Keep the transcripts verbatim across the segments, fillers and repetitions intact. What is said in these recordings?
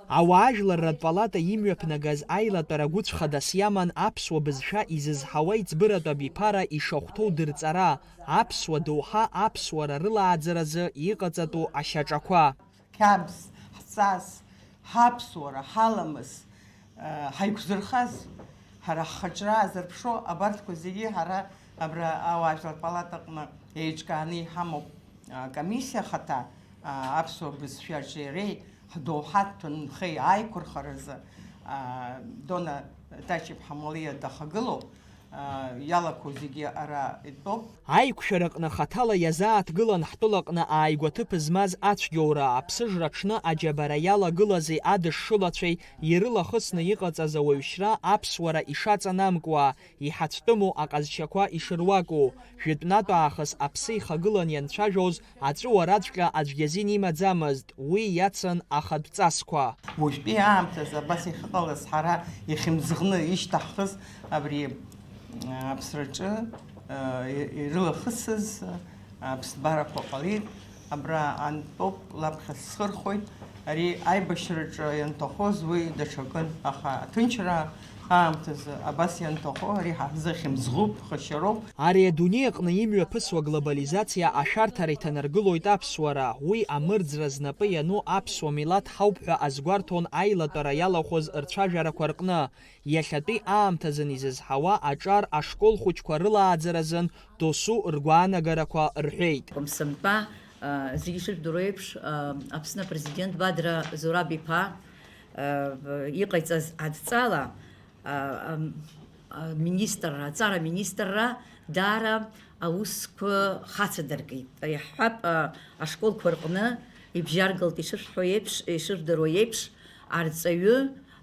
Ауаажәларратә палата имҩаԥнагаз аилатәара гәыцә хадас иаман аԥсуа бызшәа изызҳауа иӡбыратә абиԥара ишахәҭоу дырҵара, аԥсуа доуҳа аԥсуара рылааӡаразы иҟаҵатәу ашьаҿақәа. Қьабз, ҳҵас, ҳаԥсуара, ҳаламыс, ҳаиқәзырхаз, ҳара ҳхаҿра аазырԥшуа абарҭқәа зегьы ҳара абра ауаажәлар палатаҟны еиҿкааны иҳамоуп. Акомиссиа ахаҭа, аԥсуа бызшәеи аҿиареи ҳдоуҳатә нхеи аиқәырхаразы, Дона Тачиԥҳа Малиа дахагылоуп. Иалақәоу зегьы ара итәоуп. Аиқәшәараҟны хаҭала иазааҭгылан ҳтәылаҟны ааигәаҭыԥ змаз ацәгьоура, аԥсыжра аҽны аџьабара иалагылази адышшылацәеи ирылахысны иҟаҵаз ауаҩшьра аԥсуара ишаҵанамкуа, иҳацәтәыму аҟазшьақәа ишыруаку, жәытәнатә аахыс аԥсы ихагылан ианцәажәоз, аҵәыуараҵәҟьа аӡәгьы азин имаӡамызт, уи иацын ахатә ҵасқәа. Уажәтәи аамҭазы абас иахьыҟалаз, ҳара иахьымӡӷны ишьҭаҳхыз абри, а, аԥсраҿы, а, и-, ирылахысыз, а, аԥсҭбарақәа ҟалеит. Абра антәоуп, лаԥхьа схырхәоит. Ари аибашьраҿы ианҭахоз уи даҽакын, аха аҭынчра аамҭазы абас ианҭахо, ари ҳзыхьымӡӷуп, ԥхашьароуп. Ари адунеи аҟны имҩаԥысуа глобализациа ашәарҭара иҭанаргылоит аԥсуара, уи амырӡра знапы иану аԥсуа милаҭ ҳауп ҳәа азгәарҭон аилатәара иалахәыз рцәажәарақәа рҟны, иахьатәи аамҭазын изызҳауа аҿар ашкол хәыҷқәа рылааӡаразын досу ргәаанагарақәа рҳәеит. Сынтәа, а, зегьы шыжәдыруа еиԥш, а, Аԥсны апрезидент Бадра Зураб-иԥа, а, иҟаиҵаз адҵала, а, ам-, аминистрра, аҵара аминистрра даара аусқәа хацадыркит. Иаҳҳәап, а, ашколқәа рҟны ибжьаргалт, ишышәҳәо еиԥш, ишыжәдыруа еиԥш, арҵаҩы,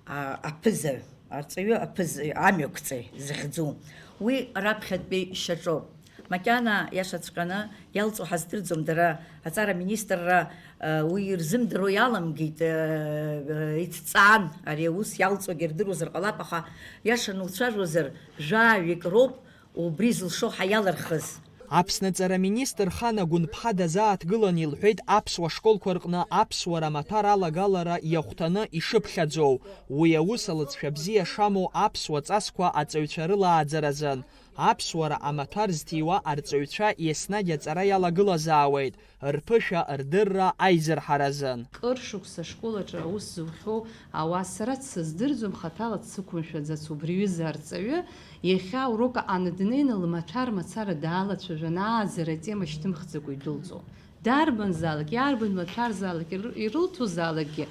а, аԥызаҩ, арҵаҩы аԥызаҩ, амҩақәҵаҩ захьӡу. Уи раԥхьатәи шьаҿоуп. Макьана, иашаҵәҟьаны, иалҵуа ҳаздырӡом дара, аҵара аминистрра, э, уи ирзымдыруа иаламгеит, э, э, иҭҵаан, ари аус иалҵуагьы рдыруазар ҟалап, аха, иаша ануцәажәозар, жәаҩык роуп убри зылшо ҳәа иалырхыз. Аԥсны аҵара аминистр Хана Гәынԥҳа дазааҭгылан илҳәеит аԥсуа школқәа рҟны аԥсуара амаҭәар алагалара иахәҭаны ишыԥхьаӡоу, уи аус алыҵшәа бзиа шамоу аԥсуа ҵасқәа аҵаҩцәа рылааӡаразын. Аԥсуара амаҭәар зҭиуа арҵаҩцәа еснагь аҵара иалагылазаауеит, рԥышәа, рдырра аизырҳаразын. Кыр шықәса ашкол аҿы аус зухьоу ауаа сара дсыздырӡом, хаҭала дсықәымшәаӡац убри аҩыза арҵаҩы, иахьа аурок аҟны днеины лмаҭәар мацара даалацәажәан, ааӡара атема шьҭымхӡакәа идәылҵуа. Дарбанзаалак, иарбан маҭәарзаалак иры-, ирылҭозаалакгьы,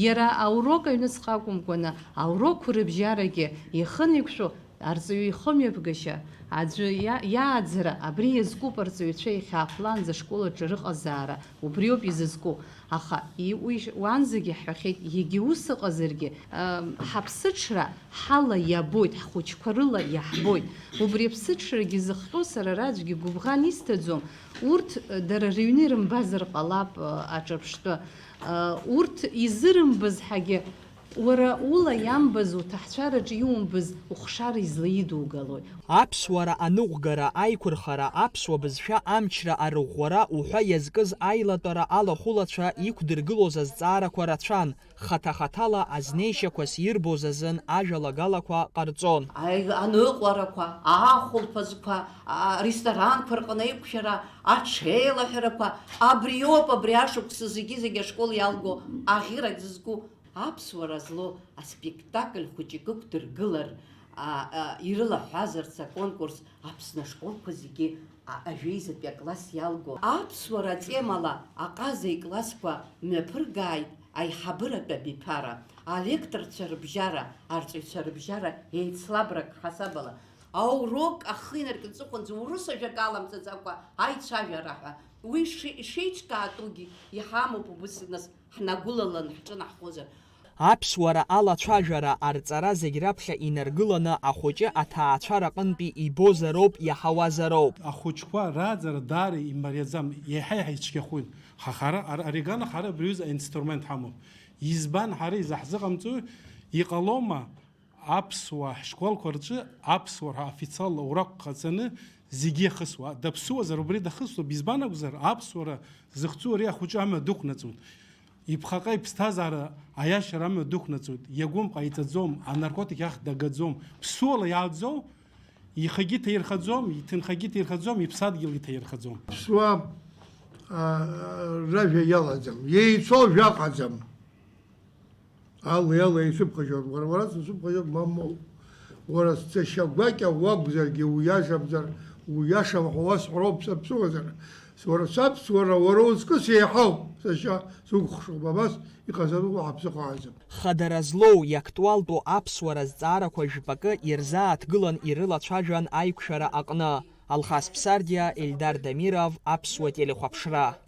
иара аурок аҩныҵҟа акәымкәаны, аурокқәа рыбжьарагьы ихы неиқәшәо, арҵаҩы ихымҩаԥгашьа, аӡәы иа-, иааӡара, абри иазкуп арҵаҩцәа иахьаахәлаанӡа ашкол аҿы рыҟазаара, убриоуп изызку. Аха и-, уи ш-, уанӡагьы ҳҳәахьеит, егьа ус ыҟазаргьы, ам, ҳаԥсыҽра ҳала иабоит, ҳхәыҷқәа рыла иаҳбоит. Убри аԥсыҽрагьы зыхҟьо сара ара аӡәгьы гәыбӷан исҭаӡом. Урҭ, э, дара рыҩны ирымбазар ҟалап, э, аҿырԥштәы. Э, урҭ изырымбаз ҳәагьы, уара ула иамбаз, уҭаҳцәараҿы иумбаз ухшара излаидугалои? Аԥсуара аныҟәгара, аиқәырхара, аԥсуа бызшәа амчра арыӷәӷәара уҳәа иазкыз аилатәара алахәылацәа иқәдыргылоз азҵаарақәа рацәан, хаҭа-хаҭала азнеишьақәа сирбоз азын ажәалагалақәа ҟарҵон. Аи-, аныҟәарақәа, ахәылԥазқәа, аресторанқәа рҟны аиқәшәара, аҽеилаҳәарақәа, абриоуп абри ашықәса зегьы-зегьы ашкол иалго аӷьырак зызку. Аԥсуара злоу аспектакль хәыҷык ықәдыргылар, а, а, ирылаҳәазарц аконкурс Аԥсны ашколқәа зегьы, а, ажәеизатәи акласс иалго. Аԥсуара атемала аҟаза иклассқәа мҩаԥыргааит аиҳабыратә абиԥара, алекторцәа рыбжьара, арҵаҩцәа рыбжьара еицлабрак ҳасабала. Аурок ахы инаркны аҵыхәанӡа урыс ажәак аламҵаӡакәа аицәажәара ҳәа. Уи ши-, шеиҿкаатәугьы иҳамоуп убыс нас. Ҳнагәылалан ҳҿынаҳхозар. Аԥсуара алацәажәара, арҵара зегь раԥхьа инаргыланы ахәыҷы аҭаацәара аҟынтәи ибозароуп, иаҳауазароуп. Ахәыҷқәа рааӡара даара имариаӡам, иаҳа-иаҳа ицәгьахоит. Ҳа хара, ар-, аригана хара абри аҩыза аинструмент ҳамоуп. Избан ҳара изаҳзыҟамҵои? Иҟалома? Аԥсуаа ҳшколқәа рҿы аԥсуара официалла урок ҟаҵаны зегьы иахысуа, даԥсуазар убри дахысуп, избан акәзар, аԥсуара зыхьӡу ари ахәыҷы амҩа дықәнаҵоит. Иԥхаҟа иԥсҭазаара аиашара амҩа дықәнаҵоит, иагәым ҟаиҵаӡом, анаркотик ахь дагаӡом, ԥсуала иааӡоу, ихагьы ҭаирхаӡом, иҭынхагьы ҭаирхаӡом, иԥсадгьылгьы ҭаирхаӡом. Ԥсуа, а, ражәа иалаӡам, иеицәоу жәа ҟаӡам. Ала, ала ицәыԥхашьоит, уара, уара сыцәыԥхашьоит, мамоу. Уара сцашьа гәакьа уакәзаргьы, уиашамзар, уиашам ҳәа уасҳәароуп саԥсуазар. Уара саԥсуара, уара уҵкыс еиҳауп, сашьа, сукәыхшоуп, абас иҟазароуп, уаҳа ԥсыхәа аӡам. Хадара злоу, иактуалтәу аԥсуара зҵаарақәа жәпакы ирзааҭгылан ирылацәажәан аиқәшәара аҟны. Алхас Ԥсардиа, Ельдар Дамиров, Аԥсуа телехәаԥшра.